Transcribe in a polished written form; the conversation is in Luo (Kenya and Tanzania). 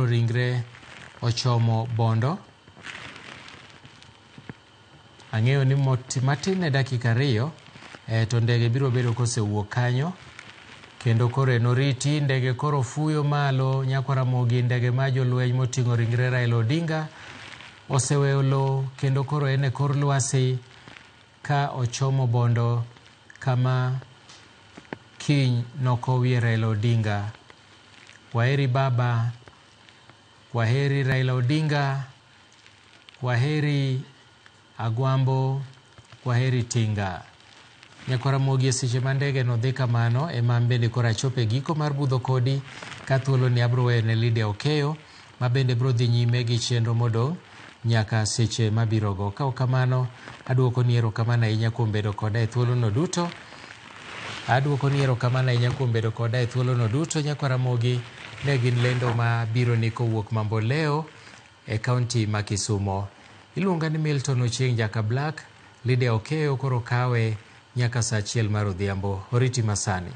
koro ringre ochomo Bondo. Ang'eyo ni matin ne dakika 2 to ndege biro bedo kosewuok kanyo kendo koro enoriti ndege koro fuyo malo nyakwar Ramogi ndege ma jolweny moting'o ringre Raila Odinga oseweyo lowo kendo koro en e kor lwasi ka ochomo Bondo kama kiny nokowie Raila Odinga. Kwaheri baba, kwaheri Raila Odinga, kwaheri Agwambo, kwaheri Tinga. Nyakwar Ramogi e seche ma ndege no dhi kamano ema an bende koro achopo e giko mar budho kodi ka thuolo ni abro weyo ne Lydia Okeyo ma bende bro dhi nyime gi chenro modong' nyaka seche mabirogo. Ka ok kamano, aduoko ni erokamano ahinya kuom bedo koda e thuolono duto. Aduoko ni erokamano ahinya kuom bedo koda e thuolono duto. Nyakwar Ramogi ne gin lendo ma biro ni kowuok Mamboleo e kaunti ma Kisumo. Iluonga ni Milton Ochieng' Jaka Black, Lydia Okeyo koro kawe nyaka saa 1 mar odhiambo. Oriti masani.